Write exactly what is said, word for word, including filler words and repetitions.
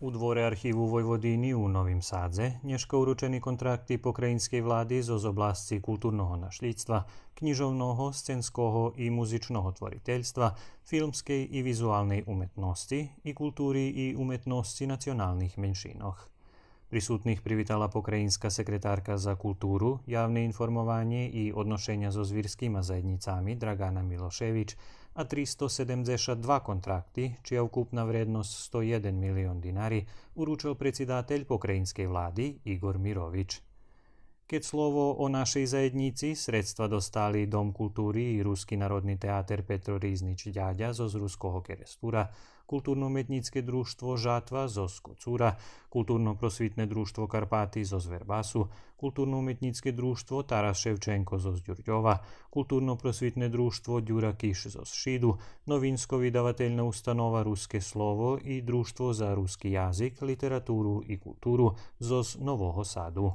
У Дворе архиву Войводини у Новим Садзе нєшка уручени контракти покраїнскей влади зоз обласци културного нашлїдства, кнїжовного, сценского и музичного творительства, филмскей и визуалней уметносци и култури и уметносци националних меншинох. Присутних привитала покраїнска секретарка за културу, явне информованє и одношеня зоз вирскима заєднїцами Драгана Милошевич, а тристо седемдзешат два контракти, чия вкупна вредносц сто єден милион динари, уручел предсидатель покраїнскей влади Игор Мирович. Кед слово о нашей заєднїци, средства достали Дом култури и Руски народни театер Петро Ризнич Дядя зоз Руского Керестура, Културно-уметнїцке дружтво Жатва зоз Коцура, Културно-просвитне дружтво Карпати зоз Вербасу, Културно-уметнїцке дружтво Тарас Шевченко зоз Дюрдьова, Културно-просвитне дружтво Дюра Киш зоз Шиду, Новинско-видавательна установа Руске слово и Дружтво за руски язик, литературу и културу зоз Нового Саду.